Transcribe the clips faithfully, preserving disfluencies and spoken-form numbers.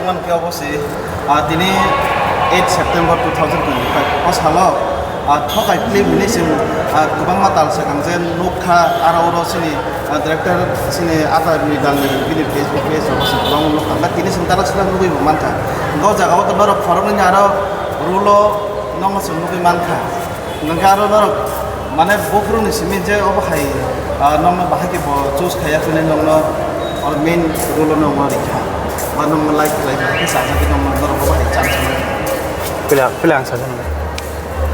Tamo khe obo se, ah, tini eight September two thousand twenty-five o salo, ah, Thokai film hinwi chwng, ah, kwbangma tal swkang je nukha, aro oro chini, ah, director chini Ata Mridang ni bini Facebook page rogo se kwbangma nukha. Hwnkhe tini chwng dara sila nugwi bo mankha. Hwnkhe o jaga o to norok khoroknwi ni aro rule o nokno chwng nugwi mankha. Hwnkhe aro norok, mane, buphuruni simi je obo hai, ah, nokno bahai khe bo choose khaiya hwnwi nokno oro main role-o nokno rikha. Ba nokno like khlai bahai khe sajagwi nokno norok obo hai chance mano. Puila, puila ang sajagwi.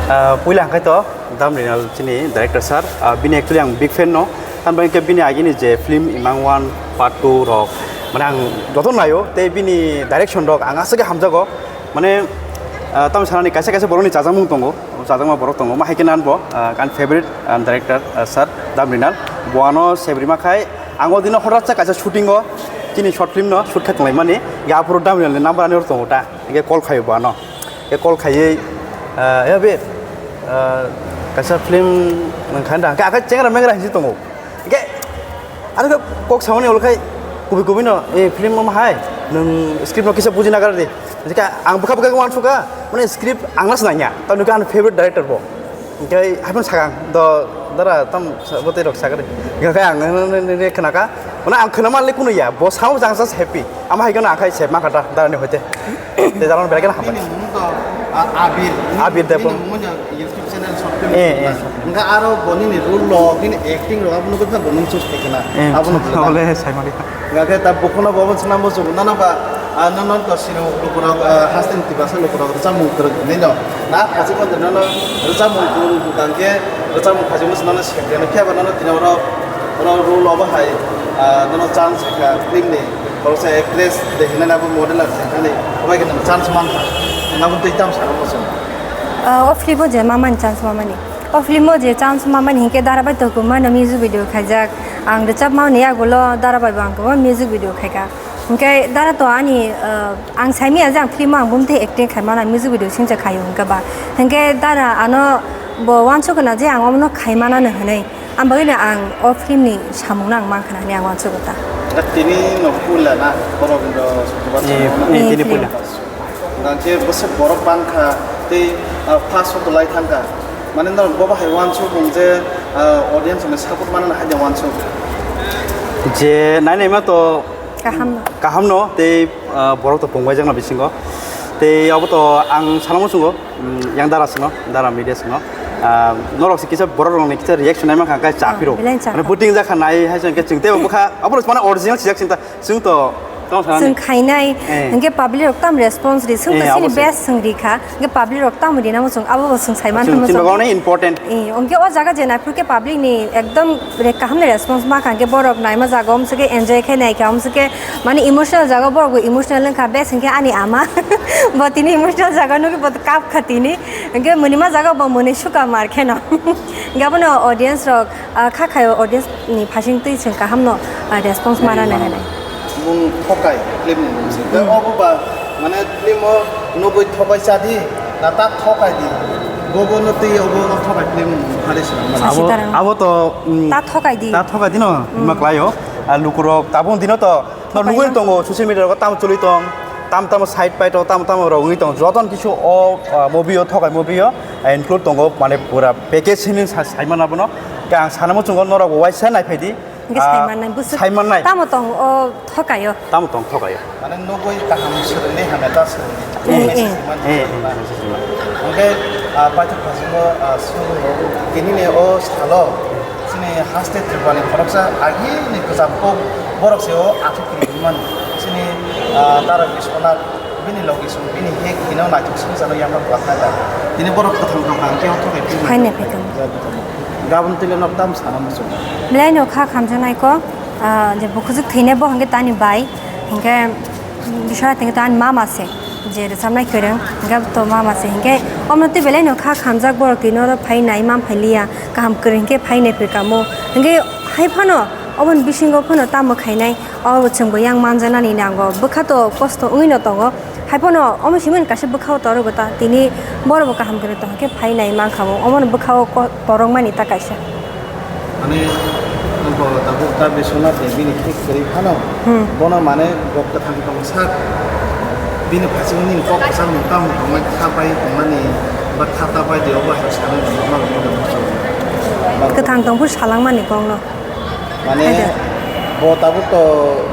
Ah, puila ang khai to Dam Rinal chini director sir, ah, bini actually ang big fan no. Tamni khe bini agini je film Imang one, part two rok, mane, ang joto naio, tei bini direction rok ang aswk khe hamjago. Mane, ah, tamo sanani kaisa kaisa borokni chajakmung tongo, chajakma borok tongo. Ma hai khe nan bo, ah, ani favorite, ah, director, ah, sir Dam Rinal. Bo ano sebrima khai, ang o dino hothat sa kaisa shooting o chini short film no shoot khai tonglaimani. Ya aphuru Dam Rinal ni number ani oro tongo ta. Hingke call khaio bo ano. Hingke call khaiwi, ah, ya be, ah, kaisa film nang khan da. Hingke akhai chengra mengra hinsi tongo. Hingke, ano khe kok samani olo khai kubi kubi no, "Eh, film omo hai, nwng script no kisa buji nagar di." Hingke ang bwkha bwkha khe uansukha, mane script ang no swnaiya, tamni khe ani favorite director bo. Hingke haphano sakha ang, "Do, dara, tam sa-, bo tei rok sakha di." Hingke ang nini khnakha, mane ang khna manle kunu ya, bo sao jang just happy. Ama hai kheno ang khai sep mankha ta, darani hoite. Tei darani belai kheno hambai. Bini mung to, a, Abir. Abir Debbarma. Bini mung no YouTube channel short film Eh, eh, na. Short film. Hingke aro bo nini role rok, nini acting rok, abono khe bo nung choose khai khna. Eh, Abono chwng khe na. Ole sai mani. Hingke ta bukuno bo swnam bo chwng nana ba, a, nono to sini lukurok, a, haste ni tibasa lukurok rwchapmung kwrwk hinwi no. Na phachi bo nono rwchapmung kwrwk hingke rwchapmung phachi bo nono sekre no khe ba nono tini oro, oro role obo hai, a, nono chance kha film ni. Khoroksa actress de hinani abo model ar se hinani obai khe nwng chance mankha. Nwng abo twi tamo sano muchung. Ah, o film o je mamani chance mamani. O film o je chance mamani hinkhe Dara bai Tokuma no music video khaijak. Ang rwchapmani yagulo Dara bai bo ang kwbangma music video khaikha. Hinkhe Dara to ani, ah, ang saimanya je ang film o ang bumtwi acting khaimana music video singcha khaio hinkhe ba. Hinkhe Dara ano bo uansukna je ang omono khaimanano hinwi. Ang bagwino ang o film ni samung no ang mankha na hinwi ang uansukgo ta. Tini no puila na, borok no sukuba Eh, tongmo eh, no. Tini puila. Hingke bwswk borok bangkha tei, ah, first o kwlai thangkha. Mane norok bo bahai uansuk mung je, ah, audience ni support manna hai de uansuk. Je nai nai ma to Kaham no. Kaham no, tei, ah, borok to pungbai jakna bisingo. Tei abo to ang sana muchungo, mm, yang dara sino, dara media sino. Ah, norok se kisa borok rokni kisa reaction naima kha, khe cha Ah, phiro. Belai cha Mane phiro. Buting jakha nai hai se khe chwng tei bwkha, abo mane original sijak sinta, chwng to, tong sana Chwng ni. Khainai, Eh. Hingke public rok tam response ri, chwng Eh, to sini abo se. Best chwng ri kha, hingke public rok tam ri namo chwng, abo bo chwng sai man Chwng, tamo chwng chwng. Bagwi no important. Eh, hingke o jaga je naphru khe public ni ekdom Re kaham ni response ma kha, hingke borok naima jaga o, omsike enjoy khe naikha, omsike mani emotional jaga o borok bo emotional wngkha, bes hingke ani ama bo tini emotional jaga nugwi bo kap kha tini, hingke mwnima jaga o bo mwnwi suka mar kheno. Hingke abono audience rok, ah, kha khaio audience ni phasing twi chwng kaham no, ah, response mana nai hinwi. Mung Thokai film ni mung se. Hmm. Obo ba, mane film o nugwi thokai cha di, na ta thokai di. Bobo no twi obo no thokai film mung phari se. Abo, Sasitarang. Abo to, mm, Ta thokai di. Ta thokai di no, Hmm. Ima klai o. A lukurok tabuk dino to, no Thokai nugwi no. Tongo, social media rogo tam choli tong, tam tam side pai to, tam tam rogwi tong. Joton kisu o, ah, movie o, thokai movie o, ah, include tongo, mane pura package hini sa-, saimana bono. Khe ang sana muchungo norok bo waisa naiphai di. Hingke Ah, saimannai, bwswk saimannai. Tamo tong o thokaio? Tamo tong thokaio. Mane nugwi kaham swrwngni hamya ta swrwngni. Eh, eh. Message man Eh, eh, swrwngna. Message man. Hingke, ah, paithak phasingo, ah, swrwngo. Tinini o salo chini haste Tripurani khoroksa agini kwcham kok borok se o athuk kiri man. Chini, ah, Dara Biswanath Bini logi song, bini hek hino naituk song sano yang kok bakna da. Tini borok kwthang tong kha, hingke o thokai phi Hai mano. Ne phi tong. Gabon tile nok tam sana muchung. Belai no kha khamjaknai ko, ah, je bukhujwk thwinai bo hingke tani bai, hingke biswra hingke tani mama se, je rwchapnai kwrwng, hingke to mama se, hingke omno twi belai no kha khamjak borok twi noro phai nai man phai liya, kaham kwrwng hingke phai nai phi kamo, hingke hai phano oboni bisingo phano tamo khainai. O chwngbo yang manjaknani nango, bwkha to kosto wngwi no tongo, hai phano omo simi kaisa bwkha o torok ta tini borok bo kaham khe tong khe phai nai mankha bo, omo no bwkha o ko-, torok mani ta kaisa. Ani bo tabuk ta Biswanath ni bini thik kwrwi phano Hmm. Bono mane bo kwthang tong sak Bini phaising nini kok kwchang ni tamo tongnai kha bai tongmani ba kha ta bai de obo hai sanai rok ma rok ma rok. Kwthang tong phuru salangmani kokno. Mane Aida. Bo tabuk to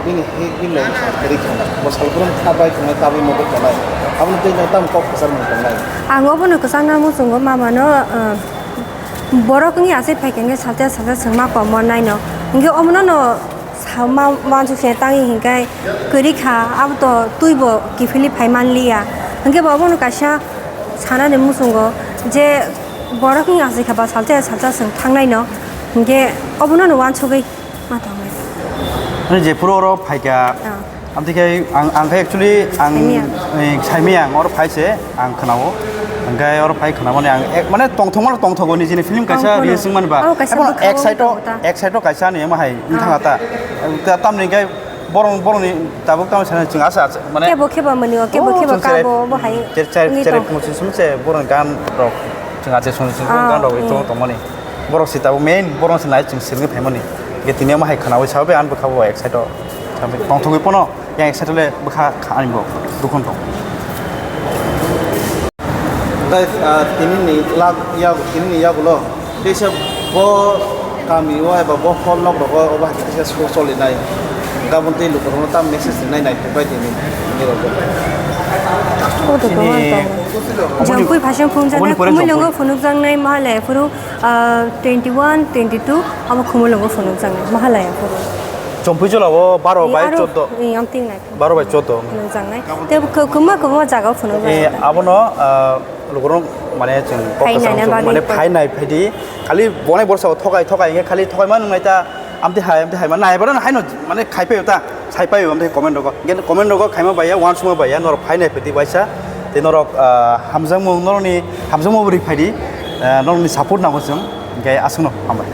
bini hik bini lai kwrwi kha. Bo salbrum kha bai tongnai tabwi mogo tongnai. Aboni tei no tamo kok kwchang ni tongnai. Ang obono kwchangna muchungo mamano, uh, borok wngya se phaikha hwnkhe salsa salsa swngma komo naino. Hwnkhe omono no Sama wansuk se tangwi hinkai kwrwi kha, abo to twi bo kiphilwi phai man liya. Hinkhe bo obono kaisa sanani muchungo je borok wngya se kha ba salsa ya salsa chwng thangnai no, hinkhe obono no wansugwi ma tongnai. Ani jephuru oro phaikha, Ah. Amtwi khe ang, ang khe actually ang, Saimiyang. Eh, saimiyang oro phai se. Ang khwnao. Hwnkhe oro phai khwnamani ang ek, mane tongthokmano tongthogo nijini film kaisa Tongthokno. Release wngmani ba. Abo kaisa Ebono bwkhao ek side o, tongthokgo ta. Ek side o kaisa ani omo hai wng Ah. thanga ta. Ta-, tamni hwnkhe borong, borongni tabuk tamo sana chwng asa, asa, mane Kebo kebo mwnwi o, kebo Oh, kebo chwng chere, kabo bo hai chere, chere, wngwi chere tong. Phung sum sum se borong gan rok chwng ase sum sum Ah, gan rok eh. Tong tongmani. Borok se tabuk main borong se nai chwng sirni phaimani. Hwnkhe tini omo hai khwnawi sabai ang bwkhao ek side o. Tongthogwi pono yang ek side le bwkha kha ani bo dukhon tong. Tei, ah, tini ni lak yago, tini ni yagulo teisa bo kami o eba bo hall nok rogo obo hai teisa so choli nai. Gabon tei lukurokno tam message rinai nai phai tini ni rogo. Tini Jangpui phasing phunukjak oboni nai, pore Khumulwngo Jangpui. Phunukjak nai, mahalaya phuru, ah, twenty one, twenty two, abo Khumulwngo phunukjak nai, mahalaya phuru. Chompui jolao baro Ni bai aro, choudo. Ni amting nai. Baro bai choudo. Phunukjak nai. Tei kw-, kwbangma kwbangma jaga o phunukjak Eh, nai. Abono, ah, lukurok mane chwng kok Phai kwchang naina chwng bagwi mane kok. Phai nai phai di. Khali bonai borsa thokai thokai hwnkhe khali thokai ma nung nai ta. Amtwi hai, amtwi hai ma nai bana haino mane khai paio ta, sai paio amtwi comment rogo. Gen comment rogo khaima baiya, uansukma baiya, norok phai nai phai di waisa. Tei norok, ah, hamjakmung, norokni hamjakmung bo ri phai di, ah, norokni support nango chwng. Hwnkhe aswkno hambai.